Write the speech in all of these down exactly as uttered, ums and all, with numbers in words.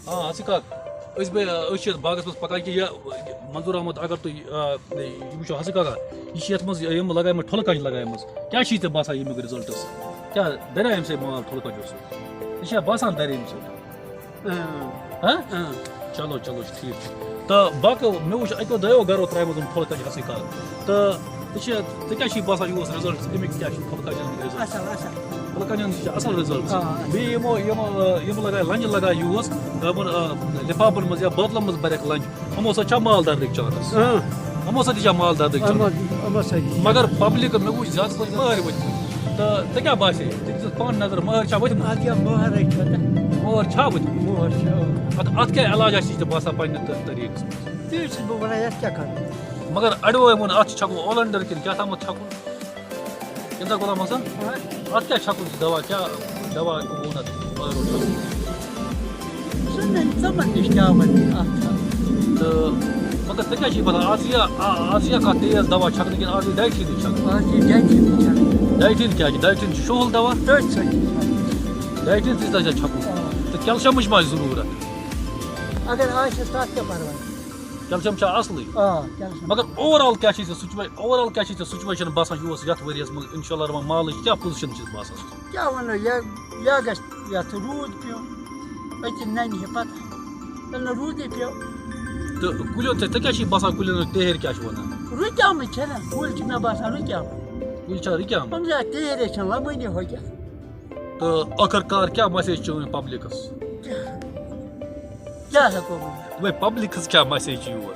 آ، حسن کاک، أسۍ بے-، أسۍ چھِ یَتھ باغَس منٛز پَکان کہِ یہِ منظور احمد، اگر تُہۍ، آ، یہِ وٕچھو حسن کاکا، یہِ چھِ یَتھ منٛز یِم لَگایمٕژ، ٹھُلہٕ کَنہِ لَگایمٕژ۔ کیٛاہ چھِ ژےٚ باسان ییٚمیُک رِزَلٹَس؟ کیٛاہ دَرِ اَمہِ سۭتۍ مال ٹھُلہٕ کَنہِ اوس؟ ژےٚ چھا باسان دَرِ اَمہِ سۭتۍ؟ اۭں۔ ہاں؟ اۭں۔ چلو، چلو، چھُ ٹھیٖک۔ تہٕ باقٕے مےٚ وٕچھ اَکہِ دۄہ دۄیو گَرو ترٛایمَژ یِم ٹھُلہٕ کَنہِ حسن کاکا۔ تہٕ ژےٚ چھِ، ژےٚ کیٛاہ چھِ باسان یہِ اوس رِزَلٹ؟ اَمیُک کیٛاہ چھُ ٹھُلہٕ کَنہِ ہُنٛد رِزَلٹ؟ اَصٕل، اَصٕل۔ ٹھُلہٕ کَنہِ ہُنٛد چھِ اَصٕل رِزَلٹ۔ آ۔ بیٚیہِ یِمو، یِمو، یِم لَگایہِ لَنجہِ لَگایہِ یوٗز، یِمَن، آ، لِفافَن منٛز یا بٲتلَن منٛز بَرٮ۪کھ لَنجہِ، یِمو سۭتۍ چھا مال دَرنٕکۍ چانس؟ اۭں۔ یِمو سۭتۍ تہِ چھا مال دَرنٕکۍ چانس؟ یِمو، یِمو سۭتۍ۔ مگر پبلِکَن، مےٚ وٕچھ زیادٕ پَہَن مٲرۍ ؤتھۍ۔ تہٕ ژےٚ کیٛاہ باسے؟ ژےٚ دِژٕتھ پانہٕ نظر، مٲرۍ چھا ؤتھمٕتۍ؟ اَتھ کیٛاہ مٲرۍ چھِ وَتھان؟ مٲرۍ چھا ؤتھمٕتۍ؟ مٲرۍ چھِ، اۭں۔ اَتھ، اَتھ کیٛاہ علاجا چھِ ژےٚ باسان پنٛنہِ طٔ-، طٔریٖقَس منٛز؟ تی چھُس بہٕ وَنان، یَتھ کیٛاہ کَرو؟ مگر اَڑیو ووٚن، اَتھ چھُ چھَکُن اولَنڈَر کِنہٕ کیٛاہ تامَتھ چھَکُن۔ کیٛاہ سا غلام حسن؟ ہاں۔ اَتھ کیٛاہ چھَکُن چھُ دوا؟ کیٛاہ دوا ووٚن اَتھ؟ مٲرۍ روٚٹ چھَکُن؟ سُہ نہٕ ژَمَن نِش کیٛاہ وَنہِ اَتھ چھَکُن؟ تہٕ مگر ژےٚ کیٛاہ چھِ پَتہ؟ آز یہِ، آ-، آز یہِ کانٛہہ تیز دوا چھَکُن کِنہٕ آز یہِ ڈایٹھیٖنٕے چھَکُن؟ آز یہِ ڈایٹھیٖنٕے چھَکُن۔ ڈایٹھیٖن کیٛاہ چھِ؟ ڈایٹھیٖن چھُ شُہُل دوا۔ تٔتھۍ سۭتۍ چھِ چھَکُن۔ ڈایٹھیٖن تہِ چھِ ژےٚ چھَکُن۔ آ۔ تہٕ کیلشَمٕچ ما چھِ ضروٗرت؟ اگر آسٮ۪س تَتھ کیٛاہ پَرواے؟ کیلشَم چھا اَصلٕے؟ آ، کیلشَم۔ مگر اوور آل کیٛاہ چھِ ژےٚ سُچوے-، اوور آل کیٛاہ چھِ ژےٚ سچویشن باسان یہِ اوس یَتھ ؤریَس منٛز اِنشاء اللہ رحمان مالٕچ کیٛاہ پوزیشن چھِ باسان؟ کیٛاہ وَنو، یا، یا گژھِ یَتھ روٗد پیوٚن، أتی نَنہِ ہے پَتہٕ، ییٚلہِ نہٕ روٗدٕے پیوٚو۔ تہٕ کُلٮ۪ن ژےٚ، ژےٚ کیٛاہ چھِ باسان کُلٮ۪ن ہٕنٛدۍ تیٖر کیٛاہ چھِ وَنان؟ رُکیٛامٕتۍ چھِنہ، کُلۍ چھِ مےٚ باسان رُکیٛامٕتۍ۔ کُلۍ چھا رُکیٛامٕتۍ؟ یِم زَن تیٖر ٲسۍ چھِنہٕ لَبٲنی ہوکیٛاہ۔ تہٕ ٲخٕر کار کیٛاہ message چھِ وۄنۍ پبلِکَس؟ کیٛاہ ہٮ۪کو ؤنِتھ؟ وۄنۍ پبلِکَس کیٛاہ message چھِ یور؟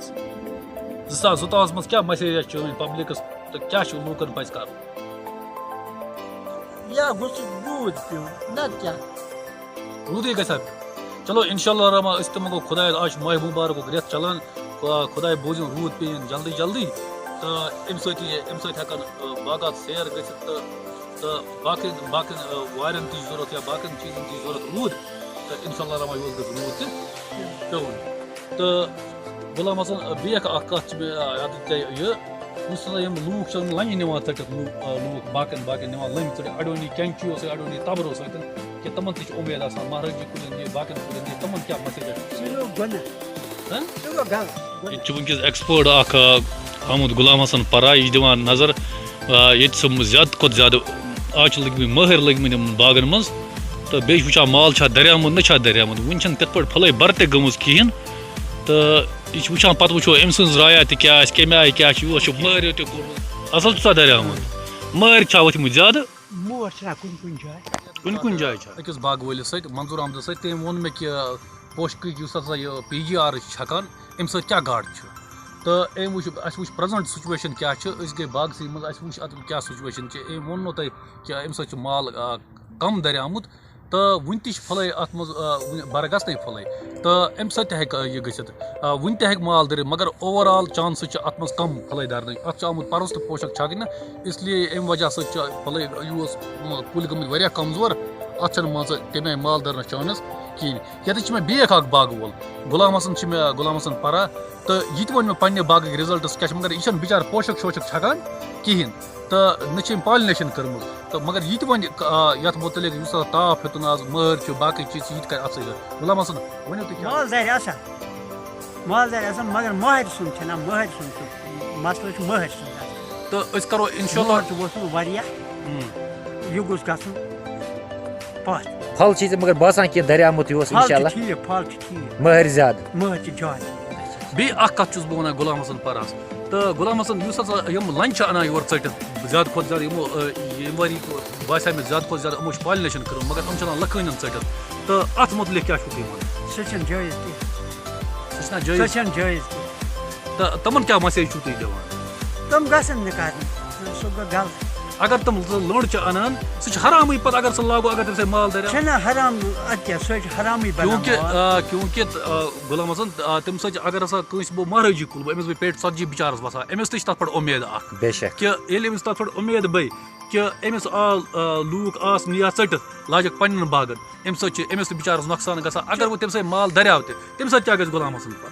زٕ ساس زٕتووُہَس منٛز کیٛاہ message چھِ وۄنۍ پبلِکَس تہٕ کیٛاہ چھُ لوٗکَن پَزِ کَرُن؟ یا گوٚژھ روٗد پیوٚن، نَتہٕ کیٛاہ؟ روٗدٕے گژھِ ہا۔ چلو، اِنشاء اللہ الرحمٰن، أسۍ تہِ منٛگو خۄدایَس، آز چھُ ماہِ مُبارکُک رٮ۪تھ چَلان، خۄ-، خۄداے بوٗزِن روٗد پیٚیِن جلدی جلدی، تہٕ اَمہِ سۭتۍ یہِ، اَمہِ سۭتۍ ہٮ۪کَن، آ، باغات سیر گٔژھِتھ تہٕ تہٕ باقین، باقین، آ، وارٮ۪ن تہِ چھِ ضوٚرَتھ یا باقین چیٖزَن تہِ چھِ ضوٚرَتھ روٗد، تہٕ اِنشاء اللہ الرحمٰن یور گژھِ روٗد تہِ پیوٚن۔ تہٕ غلام حسن، آ، بیٚیہِ اکھ، اکھ کَتھ چھِ مےٚ، آ، یاد تۄہہِ یہِ، یُس ہسا یِم لوٗکھ چھِ یِم لَنجہِ نِوان ژٔٹِتھ، لوٗکھ، آ، لوٗکھ باقین، باقین نِوان لٔنجہِ ژٔٹِتھ، اَڑیو نی کینچیو سۭتۍ، اَڑیو نی تَبرو سۭتۍ، کہِ تِمَن تہِ چھِ اُمید آسان مہرٲجی کُلٮ۪ن دِ، باقین کُلٮ۪ن دِ، تِمَن کیٛاہ message چھِ؟ سُہ گوٚو گۄناہ۔ ہہ؟ سُہ گوٚو غلط۔ ییٚتہِ چھُ وٕنکیٚس expert اکھ، آ، آمُت غلام حسن پرا، یہِ چھُ دِوان نظر، آ، ییٚتہِ سُہ زیادٕ کھۄتہٕ زیادٕ آز چھِ لٔگمٕتۍ مٲہِر لٔگمٕتۍ یِمن باغن منٛز، تہٕ بیٚیہِ چھِ وٕچھان مال چھا دریامُت نہ چھا دریامُت۔ وُنہِ چھَنہٕ تِتھ پٲٹھۍ پھٕلے برٕ تہِ گٔمٕژ کِہیٖنۍ، تہٕ یہِ چھِ وٕچھان، پَتہٕ وٕچھو أمۍ سٕنٛز رایا تہِ کیٛاہ آسہِ، کَمہِ آیہِ کیٛاہ چھُ، یور چھُ مٲہِر تہِ کوٚرمُت۔ اَصٕل چھُ سا دریامُت؟ مٲہِر چھا ؤتھمٕتۍ زیادٕ؟ مور چھِنہ کُنہِ کُنہِ جایہِ۔ کُنہِ کُنہِ جایہِ چھا؟ أکِس باغہٕ وٲلِس سۭتۍ، منظور احمدس سۭتۍ، تٔمۍ ووٚن مےٚ کہِ پوشہٕ کُج یُس ہسا یہِ پی جی آر چھِ چھکان، اَمہِ سۭتۍ کیٛاہ گاٹہٕ چھُ؟ تہٕ أمۍ وٕچھ، اَسہِ وٕچھ present situation کیٛاہ چھِ، أسۍ گٔے باغسٕے منٛز، اَسہِ وٕچھ اَتھ کیٛاہ situation چھِ۔ أمۍ ووٚن نہٕ تۄہہِ کہِ اَمہِ سۭتۍ چھُ مال، آ، کم دَریومُت، تہٕ وُنہِ تہِ چھِ پھٕلے اَتھ منٛز، آ، وُنہِ بَرٕ گژھنَے پھٕلے، تہٕ اَمہِ سۭتۍ تہِ ہیٚکہِ، آ، یہِ گٔژھِتھ، آ، وُنہِ تہِ ہیٚکہِ مال دٔرِتھ، مگر overall chances چھِ اَتھ منٛز کم پھٕلے دَرنٕچ۔ اَتھ چھُ آمُت پَرُس تہٕ پوشک چھَکنہٕ، اس لیے اَمہِ وجہ سۭتۍ چھُ پھٕلے یہِ اوس، م، کُلۍ گٔمٕتۍ واریاہ کمزور، اَتھ چھَنہٕ مان ژٕ تَمہِ آیہِ مال دَرنَس chance کِہیٖنۍ۔ ییٚتٮ۪تھ چھِ مےٚ بیٚیہِ اَکھ باغہٕ وول، غلام حسن چھِ مےٚ، غلام حسن پَرا، تہٕ یہِ تہِ وَنہِ مےٚ پنٛنہِ باغٕکۍ results کیٛاہ چھِ، مگر یہِ چھَنہٕ بِچارٕ پوشک شوشک چھَکان کِہیٖنۍ۔ تہٕ نہ چھِ أمۍ pollination کٔرمٕژ۔ تہٕ مگر یہِ تہِ وَنہِ، آ، یَتھ مُتعلِق یُس ہسا تاپھ ہیوٚتُن آز، مٲر چھُ، باقٕے چیٖز چھِ، یہِ تہِ کَرِ اَتھ سۭتۍ۔ غلام حسن، ؤنِو تُہۍ کیٛاہ؟ مال دَرِ اَصٕل۔ مال دَرِ اَصٕل، مگر مٲہِر سُنٛد چھِنہ، مٲہِر سُنٛد چھُ مسلہٕ، چھُ مٲہِر سُنٛد اَصٕل۔ تہٕ أسۍ کَرو اِنشاء اللہ۔ مٲہِر چھُ ووٚتھمُت واریاہ، ہُم۔ یہِ گوٚژھ گژھُن پَتھ۔ پھل چھِ ژےٚ مگر باسان کینٛہہ دَریومُت یہِ اوس، پھل چھُ اِنشاء اللہ۔ ٹھیٖک، پھل چھُ ٹھیٖک۔ مٲہِر زیادٕ۔ مٲہِر چھِ زیادٕ۔ بیٚیہِ اَکھ کَتھ چھُس بہٕ وَنان غلام حسن پَرَس۔ تہٕ غلام حسن، یُس ہسا یِم لَنجہِ چھِ اَنان یورٕ ژٔٹِتھ، زیادٕ کھۄتہٕ زیادٕ یِمو، آ، ییٚمہِ ؤری باسیٛو مےٚ زیادٕ کھۄتہٕ زیادٕ یِمو چھِ pollination کٔرمٕژ، مگر یِم چھِ اَنان لٔکھٲنۍ ہُنٛد ژٔٹِتھ۔ تہٕ اَتھ مُتعلِق کیٛاہ چھُو تُہۍ وَنان؟ سُہ چھُنہٕ جٲیِز کینٛہہ۔ سُہ چھُنہ جٲیِز؟ سُہ چھُنہٕ جٲیِز کینٛہہ۔ تہٕ تِمَن کیٛاہ message چھُو تُہۍ دِوان؟ تِم گژھن نہٕ کَرٕنۍ۔ سُہ گوٚو غلط۔ اگر تِم لٔ-، لٔنٛڈ چھِ اَنان، سُہ چھُ حرامٕے پَتہٕ اگر سُہ لاگو، اگر تٔمۍ سۭتۍ مال دَریو۔ چھِنہ حرام، اَدٕ کیٛاہ، سُہ چھُ حرامٕے بَنان کیونکہِ، مال۔ آ، کیونکہِ، آ، غلام حسن، آ، تَمہِ سۭتۍ چھِ، اگر ہسا کٲنٛسہِ بہٕ مہرٲجی کُل، بہٕ أمِس بہٕ پیٹہِ ژَتجی بِچارَس وَسان، أمِس تہِ چھِ تَتھ پٮ۪ٹھ اُمید اَکھ۔ بے شک۔ کہِ ییٚلہِ أمِس تَتھ پٮ۪ٹھ اُمید بے کہِ أمِس آو، آ، لوٗکھ آس نِیَتھ ژٔٹِتھ، لاجَکھ پنٛنٮ۪ن باغَن، اَمہِ سۭتۍ چھِ أمِس تہِ بِچارَس نۄقصان گژھان۔ اگر وۄنۍ تَمہِ سۭتۍ مال دَریو تہِ، تَمہِ سۭتۍ کیٛاہ گژھِ غلام حسن پَتہٕ؟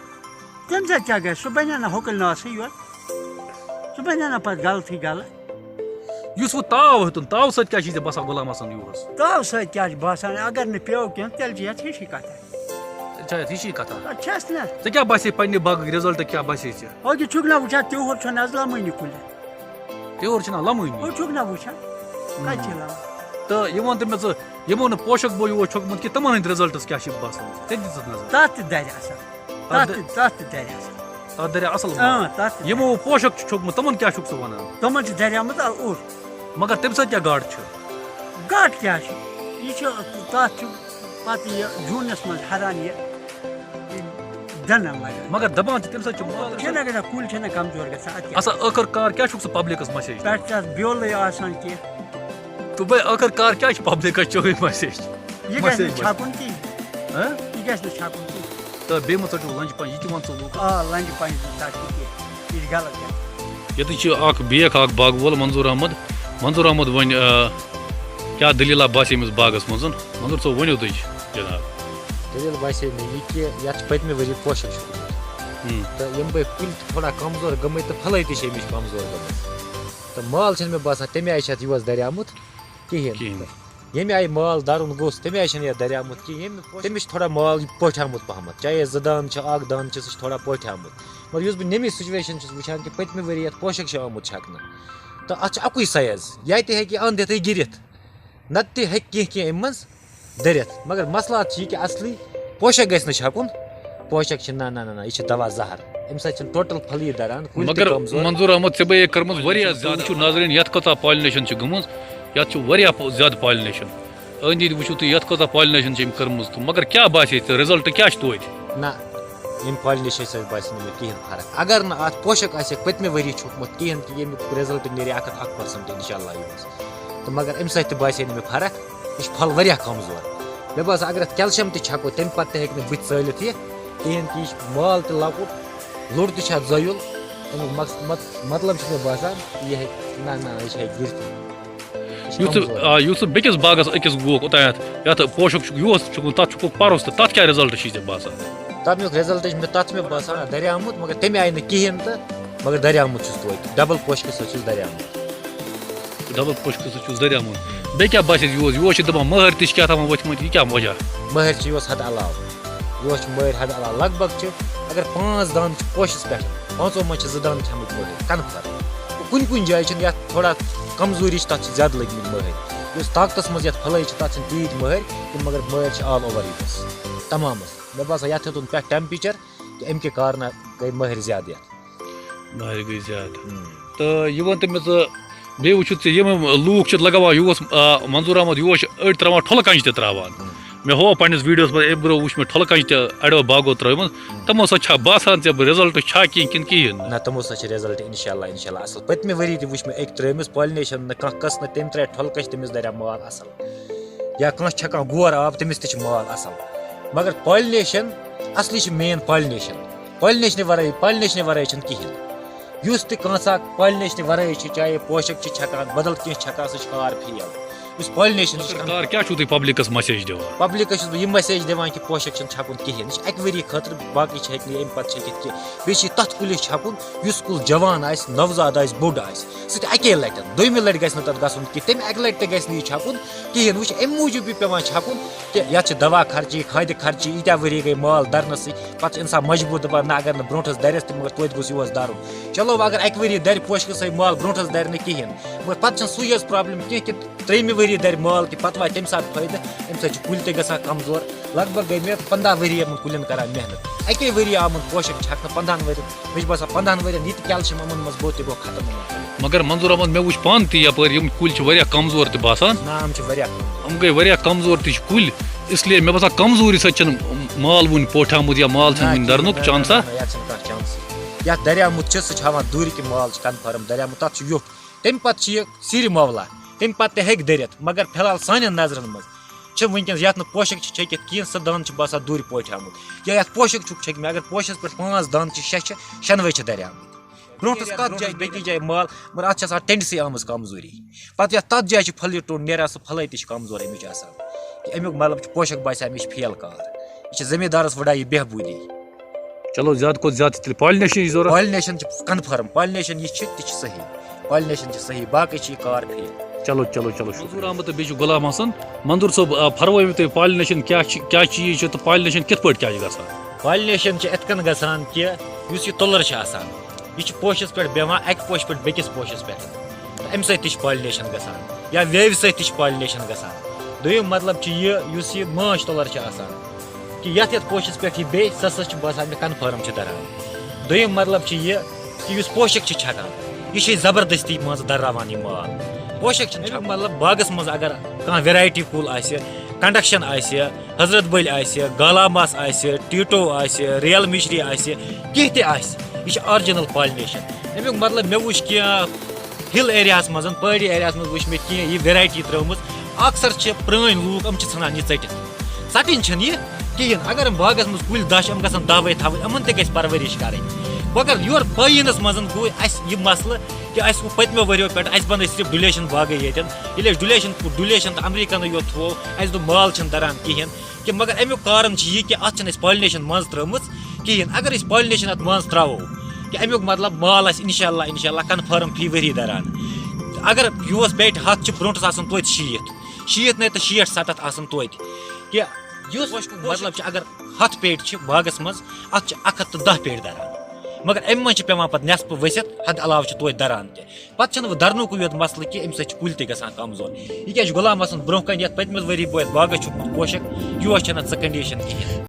تَمہِ سۭتۍ کیٛاہ گژھِ؟ سُہ بَنہِ ہا نہ ہوکُل ناسٕے یوت۔ سُہ بَنہِ ہا نہ پَتہٕ غلطٕے غلط۔ یُس وۄنۍ تاو ہیوٚتُن، تاو سۭتۍ کیٛاہ چھِ ژےٚ باسان غلام حسن یوٗرَس؟ تاو سۭتۍ کیٛاہ چھِ باسان؟ اگر نہٕ پیوٚو کینٛہہ، تیٚلہِ چھِ یَتھ ہِشی کَتھا۔ اچھا، یہِ چھِ کَتھا۔ پَتہٕ چھَس نہ۔ ژےٚ کیٛاہ باسے پننہِ باغٕکۍ رِزلٹ کیٛاہ باسے ژےٚ؟ ہُہ تہِ چھُکھ نہ وٕچھان، تیوٗر چھُنہٕ حظ لَمٲنی کُلٮ۪ن۔ تیوٗر چھِنہ لَمٲنی۔ ہُہ چھُکھ نہ وٕچھان۔ کَتہِ چھِ لَمٲنی؟ تہٕ یہِ وَن تہٕ مےٚ ژٕ، یِمو نہٕ پوشک بویو چھوٚکمُت کینٛہہ، تِمَن ہٕنٛدۍ رِزلٹس کیٛاہ چھِ باسان؟ ژےٚ دِژٕتھ نظر؟ تَتھ تہِ دَرِ اَصٕل۔ تَتھ تہِ تَتھ تہِ دَرِ اَصٕل۔ تَتھ دَرِ اَصٕل اۭں مال۔ تَتھ تہِ۔ یِمو پوشک چھُ چھوٚکمُت، تِمَن کیٛاہ چھُکھ ژٕ وَنان؟ تِمَن چھِ دَریمٕژ اَ- اوٚڑ۔ مگر تَمہِ سۭتۍ کیٛاہ گاٹہٕ چھُ؟ گاٹہٕ کیٛاہ چھُ؟ یہِ چھُ تَتھ چھُ پَتہٕ یہِ جوٗنَس منٛز ہَران یہِ، یہِ دَنَن لَگان۔ مگر دَپان چھِ تَمہِ سۭتۍ چھُ مال۔ چھِنہ گژھان، کُلۍ چھِنہ کمزور گژھان، اَدٕ کیٛاہ؟ اَصٕل، ٲخٕر کار کیٛاہ چھُکھ ژٕ پبلکس مسیج؟ پٮ۪ٹھ چھِ اَتھ بیولٕے آسان کینٛہہ۔ تہٕ بے ٲخٕر کار کیٛاہ چھُ پبلکس چٲنۍ مسیج؟ یہِ گژھِ نہٕ چھَکُن کینٛہہ۔ ہاں؟ یہِ گژھِ نہٕ چھَکُن کینٛہہ۔ تہٕ بیٚیہِ مہٕ ژٔٹِو لنجہِ پنٛجہِ، یہِ تہِ وَن ژٕ لوٗکن۔ آ، لنجہِ پنٛجہِ چھُنہٕ ژَٹُن کینٛہہ۔ یہِ چھِ غلط گژھان۔ ییٚتہِ چھُ اکھ بیکھ اکھ باغہٕ وول منظور احمد۔ منظور احمد وۄنۍ، آ، کیٛاہ دٔلیٖلہ باسے أمِس باغس منٛز؟ منظور صٲب، ؤنِو تُہۍ جناب۔ دٔلیٖل باسے مےٚ یہِ کہِ یَتھ چھِ پٔتمہِ ؤری پوشَک چھُ گوٚمُت۔ ہُم۔ تہٕ یِم بٔے کُلۍ تہِ تھوڑا کمزور گٔمٕتۍ تہٕ پھلٲے تہِ چھِ اَمِچ کمزور گٔمٕژ۔ تہٕ مال چھِنہٕ مےٚ باسان تَمہِ آیہِ چھِ اَتھ یُہُس دَریومُت کِہیٖنۍ۔ کِہیٖنۍ۔ ییٚمہِ آیہِ مال دَرُن گوٚژھ، تَمہِ آیہِ چھِنہٕ یَتھ دَریومُت کِہیٖنۍ۔ ییٚمہِ تٔمِس چھِ تھوڑا مال یہِ پوٹھیومُت پَہمَتھ۔ چاہے زٕ دانہٕ چھِ، اَکھ دانہٕ چھِ، سُہ چھِ تھوڑا پوٹھیومُت۔ مگر یُس بہٕ نٔمی سُچویشَن چھُس وٕچھان کہِ پٔتمہِ ؤری یَتھ پوشَک چھِ آمُت چھَکنہٕ، تہٕ اَتھ چھُ اَکُے سایز، یا تہِ ہیٚکہِ یہِ اَنٛد ہٮ۪تھٕے گِرِتھ، نَتہٕ تہِ ہیٚکہِ کینٛہہ کینٛہہ اَمہِ منٛز دٔرِتھ۔ مگر مسلہٕ اَتھ چھِ یہِ کہِ اَصلی پوشک گژھِ نہٕ چھَکُن۔ پوشک چھِ نہ نہ نہ نہ، یہِ چھِ دوا زہر، اَمہِ سۭتۍ چھِنہٕ ٹوٹل پھلٕے دَران، کُلۍ تہِ مگر کمزور۔ منظور احمد، ژےٚ بے کرمٕژ واریاہ زیادٕ۔ وٕچھِو ناظریٖن، یَتھ کۭژاہ پالِنیشن چھِ گٔمٕژ، یَتھ چھُ واریاہ پ- زیادٕ پالِنیشن۔ أنٛدۍ أنٛدۍ وٕچھِو تُہۍ، یَتھ کۭژاہ پالِنیشن چھِ أمۍ کٔرمٕژ، تہٕ مگر کیٛاہ باسے ژےٚ، رِزلٹ کیٛاہ چھُ توتہِ؟ نہ، ییٚمہِ پالِنیشن سۭتۍ باسہِ نہٕ مےٚ کِہیٖنۍ فرق۔ اگر نہٕ اَتھ پوشک آسہِ ہے پٔتمہِ ؤری چھوٚکمُت کِہیٖنۍ، تہٕ ییٚمیُک رِزلٹ نیرِ اَکھ ہَتھ اَکھ پٔرسنٹ اِنشاء اللہ یِہُس۔ تہٕ مگر اَمہِ سۭتۍ تہِ باسے نہٕ مےٚ فرق، یہِ چھُ پھل واریاہ کمزور۔ مےٚ باسان اگر اَتھ کیلشیم تہِ چھَکو، تَمہِ پتہٕ تہِ ہیٚکہِ نہٕ بٕتھِ ژٲلِتھ یہِ کِہیٖنۍ، کہِ یہِ چھُ مال تہِ لۄکُٹ، لوٚر تہِ چھُ اَتھ زٲیُل۔ اَمیُک مقص- مط- مطلب چھُ مےٚ باسان، یہِ ہیٚکہِ، نہ نہ، یہِ چھِ ہیٚکہِ گِرتھٕے۔ یہِ چھِ یُتھ ژٕ کمزور۔ آ، یُتھ ژٕ بیٚکِس باغس أکِس گوکھ اوٚتانٮ۪تھ، یَتھ پوشک چھُ یُہُس چھُکھ، تَتھ چھُکھ پَرُس تہٕ تَتھ کیٛاہ رِزلٹ چھُے ژےٚ باسان؟ تَمیُک رِزلٹ چھُ مےٚ، تَتھ چھُ مےٚ باسان دَریومُت، مگر تَمہِ آیہِ نہٕ کِہیٖنۍ تہٕ مگر دَریومُت چھُس توتہِ، ڈبل پوشکہٕ سۭتۍ چھُس دَریومُت۔ ڈبل پوشکہٕ سۭتۍ چھُس دَریومُت۔ بیٚیہِ کیٛاہ باسے یُہُس؟ یُہُس چھِ دَپان مٔہرۍ تہِ چھِ کیٛاہ تھاوان ؤتھمٕتۍ، یہِ کیٛاہ وجہ؟ مٔہرۍ چھِ یُہُس حدٕ علاوٕ، یُہُس چھِ مٔہرۍ حدٕ علاوٕ، لگ بگ چھِ اگر پانٛژھ دانہٕ چھِ پوشَس پٮ۪ٹھ، پانٛژو منٛز چھِ زٕ دانہٕ کھٮ۪مٕتۍ مٔہرۍ، کنفرم۔ کُنہِ کُنہِ جایہِ چھِنہٕ یَتھ تھوڑا کمزوری چھِ، تَتھ چھِ زیادٕ لٔگمٕتۍ مٔہرۍ۔ یُس طاقتَس منٛز یَتھ پھلٲے چھِ، تَتھ چھِنہٕ تیٖتۍ مٔہرۍ کِہیٖنۍ، مگر مٔہرۍ چھِ آل اوور یُہُس تَمامَس۔ مےٚ باسان یَتھ ہیوٚتُن پٮ۪ٹھ ٹٮ۪مپیچَر تہٕ اَمہِ کہِ کارنہٕ گٔے مٔہرۍ زیادٕ یَتھ۔ مٔہرۍ گٔے زیادٕ۔ تہٕ یہِ وَن تہٕ مےٚ ژٕ، بیٚیہِ وٕچھُتھ ژےٚ، یِم لوٗکھ چھِ لَگاوان یُہُس، آ، منظور احمد، یُہُس چھِ أڑۍ ترٛاوان ٹھۄلہٕ کَنچہِ تہِ ترٛاوان۔ مےٚ ہوو پنٛنِس ویٖڈیوَس منٛز، اَمہِ برٛونٛہہ وٕچھ مےٚ ٹھۄلہٕ کَنچہِ تہِ اَڑیو باغو ترٛٲومٕژ۔ تِمو سۭتۍ چھا باسان ژےٚ رِزلٹ چھا کینٛہہ کِنہٕ کِہیٖنۍ نہٕ؟ نہ، تِمو سۭتۍ چھِ رِزلٹ اِنشاء اللہ، اِنشاء اللہ اَصٕل۔ پٔتمہِ ؤری تہِ وٕچھ مےٚ أکۍ ترٛٲومٕژ پالِنیشَن نہٕ کانٛہہ قٕسمت، تٔمۍ ترٛایہِ ٹھۄلہٕ کَنچہِ، تٔمِس دَریٛاو مال اَصٕل۔ یا کانٛہہ چھَکان گور آب، تٔمِس تہِ چھِ مال اَصٕل۔ مگر پالِنیشَن، اَصلی چھِ مین پالِنیشَن۔ پالِنیشنہِ وَرٲے، پالِنیشنہِ وَرٲے چھِنہٕ کِہیٖنۍ۔ یُس تہِ کانٛژھا پالِنیشنہِ وَرٲے چھِ، چاہے پوشَک چھِ چھَکان، بدل کینٛہہ چھَکان، سُہ چھِ کار فیل۔ یُس پالِنیشَن چھِ کار کیٛاہ چھُو تُہۍ پبلکس مسیج دِوان؟ پبلکس چھُس بہٕ یہِ مسیج دِوان کہِ پوشَک چھِنہٕ چھَکُن کِہیٖنۍ۔ یہِ چھِ اَکہِ ؤری خٲطرٕ، باقٕے چھِ ہیٚکہِ نہٕ یہِ اَمہِ پَتہٕ چھٔکِتھ کینٛہہ۔ بیٚیہِ چھِ یہِ تَتھ کُلِس چھَکُن، یُس کُل جوان آسہِ، نَوزاد آسہِ، بوٚڑ آسہِ۔ سُہ تہِ اَکے لَٹہِ۔ دوٚیمہِ لَٹہِ گژھِ نہٕ تَتھ گژھُن کینٛہہ۔ تَمہِ اَکہِ لَٹہِ تہِ گژھِ نہٕ یہِ چھَکُن کِہیٖنۍ۔ وۄنۍ چھِ اَمہِ موٗجوٗب یہِ پٮ۪وان چھَکُن کہِ یَتھ چھِ دَوا خرچی، کھادِ خرچی، ییٖتیٛاہ ؤری گٔے مال دَرنَسٕے، پَتہٕ چھُ اِنسان مجبوٗر دَپان، نہ، اگر نہٕ برونٛٹھَس دَرٮ۪س تہِ، مگر توتہِ گوٚژھ یُہُس دَرُن۔ چلو، وۄنۍ اگر اَکہِ ؤری دَرِ پوشکہٕ سۭتۍ مال، برونٛٹھَس دَرِ نہٕ کِہیٖنۍ۔ مگر پَتہٕ چھَنہٕ سُے یٲژ پرٛابلِم کینٛہہ کہِ ترٛیٚیِمہِ ؤری دَرِ مال تہِ، پَتہٕ واتہِ تَمہِ ساتہٕ فٲیدٕ۔ اَمہِ سۭتۍ چھِ کُلۍ تہِ گژھان کمزور۔ لگ بگ گٔے مےٚ پنٛداہ ؤری یِمَن کُلٮ۪ن کران محنت۔ اَکے ؤری آو یِمَن پوشَک چھَکنہٕ پنٛداہَن ؤرِین۔ مےٚ چھُ باسان، پنٛداہَن ؤرِین یہِ تہِ کیلشیم یِمَن منٛز گوٚو، تہِ گوٚو ختم یِمَن کُلٮ۪ن۔ مگر منظور احمد، مےٚ وٕچھ پانہٕ تہِ یَپٲرۍ یِم کُلۍ چھِ واریاہ کمزور تہِ باسان۔ نہ، یِم چھِ واریاہ کمزور۔ یِم گٔے واریاہ کمزور تہِ چھِ کُلۍ، اس لیے مےٚ باسان، کمزوری سۭتۍ چھِنہٕ مال وُنہِ پوٹھیومُت یا مال چھُنہٕ نہ، وُنہِ کِہیٖنۍ، دَرنُک نہ، نہ، چانسا۔ نہ، نہ، یَتھ چھِنہٕ کانٛہہ چانس۔ یَتھ دَریاومُت چھِ، سُہ چھِ ہاوان دوٗرِ کہِ مال چھِ کنفٲرٕم دَریاومُت، تَتھ چھُ یُتھ۔ تَمہِ پتہٕ چھِ یہِ سیٖرِ مولا، تَمہِ پتہٕ تہِ ہیٚکہِ دٔرِتھ، مگر فی الحال سانٮ۪ن نظرن منٛز چھِ وٕنکیٚنس یَتھ نہٕ پوشک چھِ چھٔکِتھ کِہیٖنۍ، سُہ دانہٕ چھُ باسان دوٗرِ پوٹھیومُت۔ یا یَتھ پوشک چھُکھ چھٔکمٕتۍ، اگر پوشس پٮ۪ٹھ پانٛژھ دانہٕ چھِ، شےٚ چھِ، شٮ۪نوَے چھِ دَریمٕتۍ۔ برونٛٹھس کَتھ جایہِ، بیٚکِس جایہِ مال، مگر اَتھ چھِ آسان ٹٮ۪نڈَنسی آمٕژ کمزوری۔ پتہٕ یَتھ تَتھ جایہِ چھِ پھٔلۍ ٹوٚن نیران، سُہ پھٔلَے تہِ چھِ کمزور اَمِچ آسان۔ کہِ اَمیُک مطلب چھُ پوشک باسیٛو اَمِچ فیل کار۔ یہِ چھِ زٔمیٖندارَس وٕڑان یہِ بہبوٗدی۔ چلو، زیادٕ کھۄتہٕ زیادٕ چھِ تیٚلہِ پالِنیشن چھِ ضوٚرَتھ۔ پالِنیشن چھِ کنفٲرٕم، پالِنیشن یہِ چھِ، تہِ چھِ صحیح۔ پالِنیشن چھِ صحیح، باقٕے چھِ یہِ کار فیل۔ چلو چلو چلو، شُکریہ۔ منظور احمد تہٕ بیٚیہِ چھُ غلام حسن۔ منظور صٲب، آ، فرمٲیِو تُہۍ پالِنیشن کیٛاہ چھِ، کیٛاہ چیٖز چھُ تہٕ پالِنیشن کِتھ پٲٹھۍ کیٛاہ چھِ گژھان؟ پالِنیشن چھِ یِتھ کٔنۍ گژھان کہِ یُس یہِ تُلر چھِ آسان، یہِ چھِ پوشس پٮ۪ٹھ بیٚہوان، اَکہِ پوشہِ پٮ۪ٹھ بیٚکِس پوشس پٮ۪ٹھ، تہٕ اَمہِ سۭتۍ تہِ چھِ پالِنیشن گژھان، یا ویوِ سۭتۍ تہِ چھِ پالِنیشن گژھان۔ دوٚیِم مطلب چھُ یہِ، یُس یہِ ماچھ تُلر چھِ آسان، کہِ یَتھ یَتھ پوشَس پٮ۪ٹھ یہِ بیٚہہِ، سۄ سۄ چھِ باسان مےٚ کنفٲرٕم چھِ دَران۔ دوٚیِم مطلب چھِ یہِ کہِ یُس پوشَک چھِ چھَکان، یہِ چھِ أسۍ زبردستی مان ژٕ دَرراوان یہِ مال۔ پوشَک چھِنہٕ چھَکان۔ مطلب باغَس منٛز اگر کانٛہہ ویرایٹی کُل آسہِ، کنڈکشن آسہِ، حضرت بٔلۍ آسہِ، گالاماس آسہِ، ٹیٖٹو آسہِ، ریل مِشری آسہِ، کینٛہہ تہِ آسہِ، یہِ چھِ آرجِنَل پالِنیشن۔ اَمیُک مطلب مےٚ وٕچھ کینٛہہ ہِل ایریاہَس منٛز، پہٲڑی ایریاہَس منٛز وٕچھ مےٚ کینٛہہ یہِ ویرایٹی ترٲومٕژ۔ اکثر چھِ پرٛٲنۍ لوٗکھ، یِم چھِ ژھٕنان یہِ ژٔٹِتھ۔ ژَٹٕنۍ چھَنہٕ یہِ کِہیٖنۍ۔ اگر یِم باغَس منٛز کُلۍ دَچھ چھِ، یِم گژھن دَہ وَے تھاوٕنۍ، یِمَن تہِ گژھِ پَروَرِش کَرٕنۍ۔ مگر یورٕ پٲییٖنَس منٛز گوٚو اَسہِ یہِ مسلہٕ کہِ اَسہِ وُچھ پٔتمیو ؤریو پٮ۪ٹھ، اَسہِ بَنٲے صرف ڈُلیشن باغٕے ییٚتٮ۪ن۔ ییٚلہِ اَسہِ ڈُلیشن، ڈُلیشن تہٕ امریکنٕے یوت تھوو، اَسہِ دوٚپ مال چھِنہٕ دَران کِہیٖنۍ۔ کہِ مگر اَمیُک کارن چھِ یہِ کہِ اَتھ چھِنہٕ اَسہِ پالِنیشن منٛز ترٲومٕژ کِہیٖنۍ۔ اگر أسۍ پالِنیشن اَتھ منٛز ترٛاوو، کہِ اَمیُک مطلب مال آسہِ اِنشاء اللہ، اِنشاء اللہ کنفٲرٕم فی ؤری دَران۔ اگر یُہُس بیٹہِ ہَتھ چھِ، برونٛٹھس آسان توتہِ شیٖتھ، شیٖتھ نَے تہٕ شیٹھ سَتَتھ آسان توتہِ۔ کہِ یُس مطلب چھُ، اگر ہَتھ پیٹہِ چھِ باغس منٛز، اَتھ چھِ اَکھ ہَتھ تہٕ دَہ پیٹہِ دَران، مگر اَمہِ منٛز چھِ پٮ۪وان پَتہٕ نٮ۪صفہٕ ؤسِتھ، حد علاوٕ چھِ توتہِ دَران تہِ۔ پَتہٕ چھَنہٕ وۄنۍ دَرنُکُے یوت مسلہٕ کہِ اَمہِ سۭتۍ چھِ کُلۍ تہِ گژھان کمزور۔ یہِ کیٛاہ چھُ غلام حسن برونٛہہ کَنہِ یَتھ پٔتمِس ؤری بہٕ یَتھ باغس چھُکھ پوشک، یُہُس چھَنہٕ اَتھ سۄ کنڈیشن کِہیٖنۍ۔